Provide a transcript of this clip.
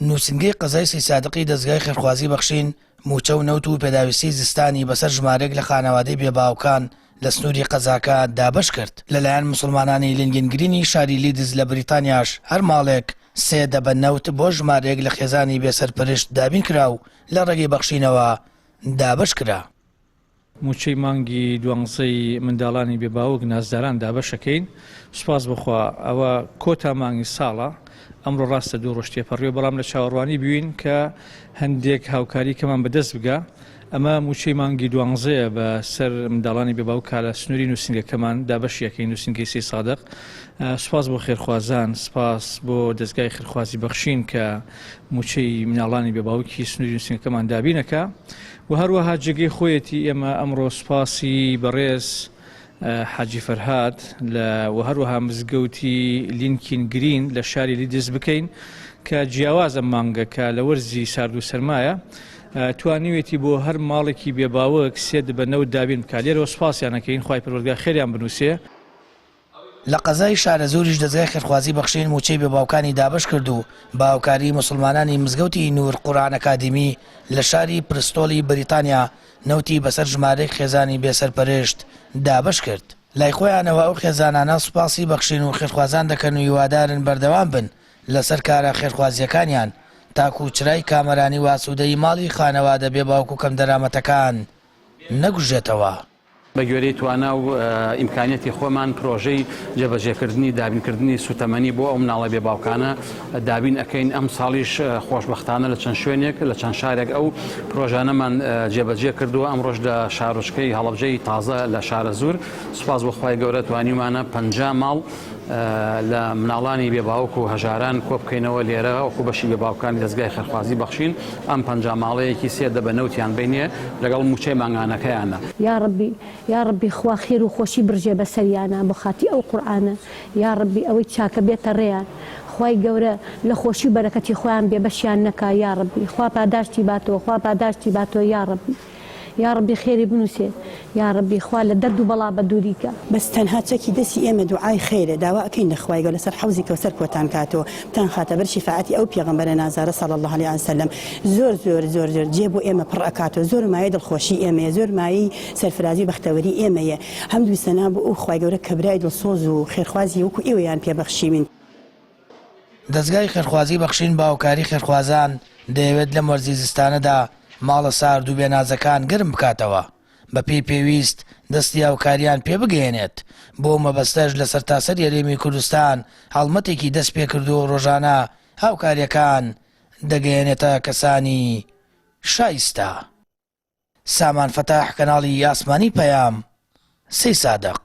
نووسینگەی قەزای سەیسادقی دەزگای خێرخوازی بەخشین مووچە و نەوت و پێداویستیی زستانی بەسەر ژمارەیەک لە خانەوادەی بێ باوکان لە سنووری قەزاکە دابەش کرد. لەلایەن موسڵمانانی لینگینگرینی شاری لیدز لە بریتانیاش هەر ماڵێک سێ دەبە نەوت بۆ ژمارەیەک لە خێزانی بێ سەرپەرشت دابین کرا و لە ڕێگەی بەخشینەوە دابەش کرا. مووچەی مانگی دوانزەی منداڵانی بێ باوک نازداران دابەشەکەین، سوپاس بۆ خوا ئەوە کۆتا مانگی ساڵە، ئەمڕۆ ڕاستە دوو ڕۆژ تێپەڕیوە بەڵام لە چاوەڕوانی بووین کە هەندێک هاوکاری کەمان بەدەست بگا، ئەمە مووچەی مانگی دوانزەیە بە سەر منداڵانی بێ باوک کە لە سنووری نووسینگەکەمان دابەشی ئەکەین، نووسینگەی سەی سادق. سوپاس بۆ خێرخوازان، سوپاس بۆ دەزگای خێرخوازی بەخشین کە مووچەی مناڵانی بێ باوکی سنووری نووسینگەکەمان دابین ئەکا. و هەروەها جێگەی خۆیەتی ئێمە ئەمڕۆ سوپاسی بەڕێز حاجی فەرهاد لە و هەروەها مزگەوتی لینکین گرین لە شاری لیدز بکەین کە جیاوازە مانگە کە لە وەرزی سارد و سەرمایە توانیوێتی بۆ هەر ماڵێکی بێباوک سێ دبە نەوت دابین بکات لێرەوە سوپاسیان ئەکەین خوای پەروەردگار خێریان بنووسێ. لە قەزای شارەزووریش دەزگای خێرخوازی بەخشین مووچەی بێ باوکانی دابەش کرد و بە هاوکاری موسڵمانانی مزگەوتی نوور قورئان ئەکادیمی لە شاری پرستۆڵی بەریتانیا نەوتی بەسەر ژمارەیەک خێزانی بێ سەرپەرشت دابەش کرد. لای خۆیانەوە ئەو خێزانانە سوپاسی بەخشین و خێرخوازان دەکەن و هیوادارن بەردەوام بن لەسەر کارە خێرخوازییەکانیان تاکو چرای کامەرانی و ئاسوودەیی ماڵی خانەوادە بێ باوک و کەمدەرامەتەکان نەگوژێتەوە. بە گوێرەی توانا و ئیمکانیەتی خۆمان پرۆژەی جێبەجێکردنی دابینکردنی سوتەمەنی بۆ ئەو مناڵە بێ باوکانە دابین ئەکەین، ئەمساڵیش خۆشبەختانە لە چەند شوێنێک لە چەند شارێک ئەو پرۆژانەمان جێبەجێ کردووە، ئەمڕۆش لە شارۆچکەی هەڵەبجەی تازە لە شارەزوور سوپاس بۆ خوای گەورە توانیومانە 50 ماڵ لە مناڵانی بێ باوک و هەژاران کۆبکەینەوە لێرە وەکو بەشی بێ باوکانی دەزگای خێرخوازی بەخشین ئەم 50 ماڵەیەکی سێ دەبە نەوتیان بینێ لەگەڵ موچەی مانگانەکەیانە. یاڕەبی یاڕەبی خوا خێر و خۆشی بڕژێ بەسەریانا بۆ خاتری ئەو قورئانە یاڕەبی ئەوەی چاکە بێتە ڕێیان خوای گەورە لە خۆشی و بەرەکەتی خۆیان بێ بەشیان نەکا یاڕەبی خوا پاداشتی باتەوە خوا پاداشتی باتەوە یاڕەبی. یاڕەبی خێری بنوسێ یاڕەبی خوا لە دەرد و بەڵا بەدووری کە. بەس تەنها چەکی دەسی ئێمە دوعای خێرە داوا ئەکەین لە خوای گەورە لەسەر حەوزی کەوسەر کۆتان کاتەوە بتان خاتە بەر شیفاعەتی ئەو پێغەمبەرە نازدارە صلی اللە علیە وسلم زۆر زۆر زۆر زۆر جێ بۆ ئێمە پڕ ئەکاتەوە زۆر مایەی دڵخۆشی ئێمەیە زۆر مایەی سەرفرازی و بەختەوەری ئێمەیە حەمد و سەنا بۆ ئەو خوای گەورە کە برای دڵسۆز و خێرخوازی وەکو ئێوەیان پێ بەخشیوین. دەزگای خێرخوازی بەخشین بە هاوکاری خێرخوازان دەیەوێت لەم وەرزی زستانەدا ماڵە سارد و بێنازەکان گەرم بکاتەوە، بەپێی پێویست دەستی هاوکاریان پێ بگەیەنێت، بۆ ئەو مەبەستەش لە سەرتاسەری هەرێمی کوردستان هەڵمەتێکی دەستپێکردووە و ڕۆژانە هاوکارییەکان دەگەیەنێتە کەسانی شایستە. سامان فەتاح، کەناڵی ئاسمانی پەیام، سەیسادق.